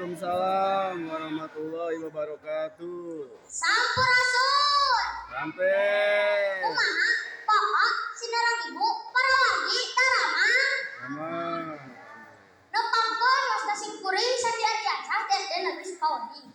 Waalaikumsalam warahmatullahi wabarakatuh. Sampurasun. Sampai. Kumaha Bapak sinareng Ibu para wargi daramang? Sama. Nepangkeun wasta simkuring Sandi Ardiansyah ti SD Negeri Sukawening.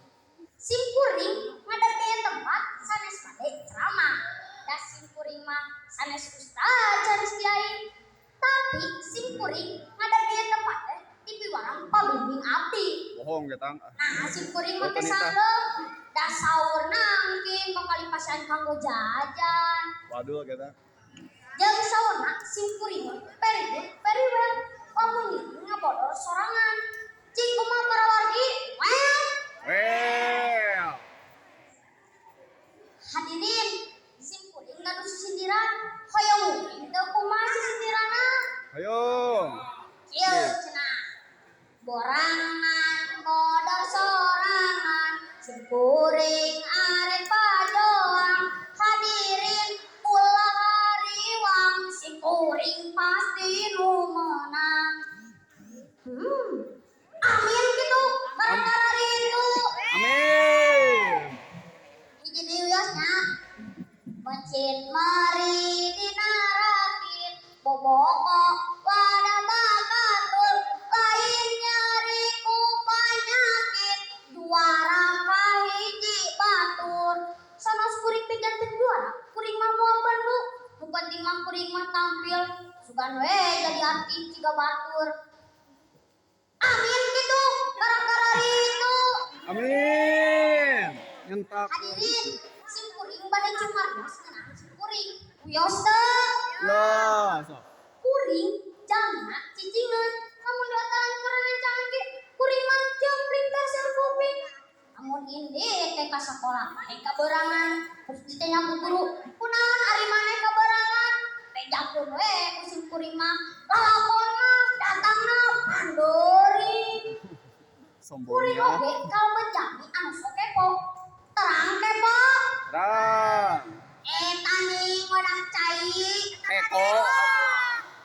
Simkuring ngadarkeun tempat sanes bade ceramah. Da simkuring mah sanes ustad, sanes kiai. Tapi simkuring ngadarkeun tempat teh di piwarang pambimbing abdi. Bohong ketang. Nah, simkuring mah teh Boten itah. Salem. Da saurna mungkin bakal dipasihan kanggo jajan. Waduh kita. Jeung saurna simkuring mah very good, very well. Lamun ngiring ngabodor sorangan. Cing kumaha para wargi? Well, Well. Hadirin, simkuring gaduh sisindiran. Hoyong mungkin teu kumaha sisindiranna? Ayo. Kieu cenah. Borangan bodor sorangan, simkuring arek pajorang. Hadirin ulah hariwang, simkuring pasti nu menang. Amin gitu, gara-gara itu. Amin. Hiji deui wiosnya. Mencit meri dina rakit, boboko wadah bakatul, lain nyeri ku panyakit, juara kahiji batur. Sanes kuring teh janten juara, kuring mah moal perlu. Nu penting mah kuring mah tampil, sugan we jadi artis jiga batur. Amin gitu, gara-gara itu. Amin. Nyentak. Hadirin, simkuring bade cumarnos ngeunaan simkuring. Wios teu? Ya, sok. Kuring jalmina cicingeun. Lamun diataran ku rerencangan ge, kuring mah jempling tarsel kuping. Lamun indit teh ka sakola teh kaberangan, terus ditanya ku guru, "Kunaon ari maneh kaberangan?" Bejakeun we ku simkuring mah, lalakon mah datangna pandori. Kuring Sombongnya. Oge kalebet jalmi anu sok kepo. Terang kepo? Terang. Eta nih wadah cai. Teko.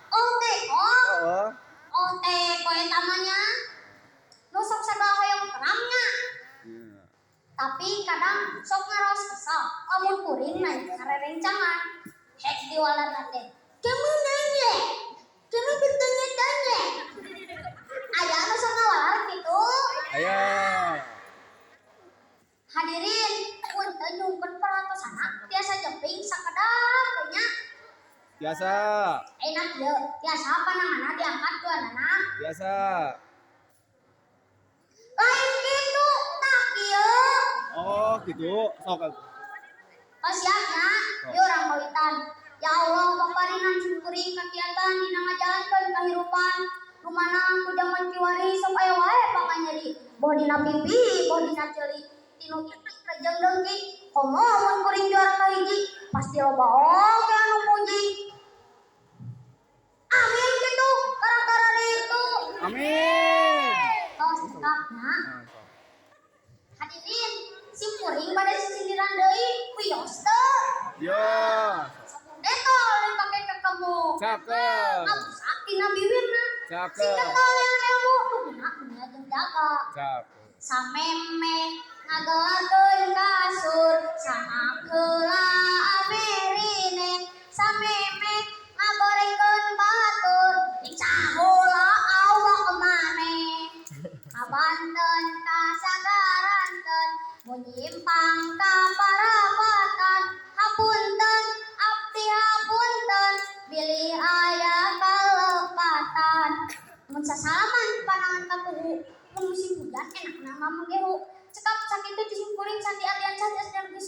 Oh, teko. Heeh. Oh, teko eta mah nya. Nu sok sagala hoyong terangnya. Iya. Tapi kadang sok ngaraos kesel lamun kuring naik karerencangan. Hek diwalarna teh. "Kamu nanya. Kamu bertanya-tanya." Aya anu sok ngawalar kitu. Ayo. Hadirin, punten nyungkeun perhatosana tiasa jempling sakedap we nya? Biasa. Enak ieu, tiasa pananganna diangkat duanana? Biasa. Lain kitu, tah kieu. Oh, gitu. Sok atuh. Oh, siap nya, ieu urang kawitan. Ya Allah, paparinan simkuring kakiatan dina ngajalankeun kahirupan. Nu mana ku jaman kiwari sok aya wae panganyeri. Boh dina pipi, boh dina ceuli. Tinu iri jeung dengki, komo mun kuring juara kahiji, pasti loba oge anu muji. Amin kitu, gara-gara itu. Amin. Tos cekapna. Nah, sok. Hadirin, simkuring bade sisindiran deui, wios teu? Ya. Sabun Dettol dipake kekemu. Cakep. Ngabusak dina biwirna. Cakep. Sing getol yang ilmu nu guna dunia jeung jaga. Cakep. Sameme ngagelarkeun kasur samak heula amerine, sameme ngagorengkeun batur dicaheula awak maneh. Ka Banten ka Sagaranten munyimpang ka parapatan, hapunten abdi hapunten bilih aya kalepatan. Mun sasalaman panangan katuhu, mun musim hujan enakna mah menggehu. Cekap sakitu ti simkuring Sandi Ardiansyah ti SD Negeri.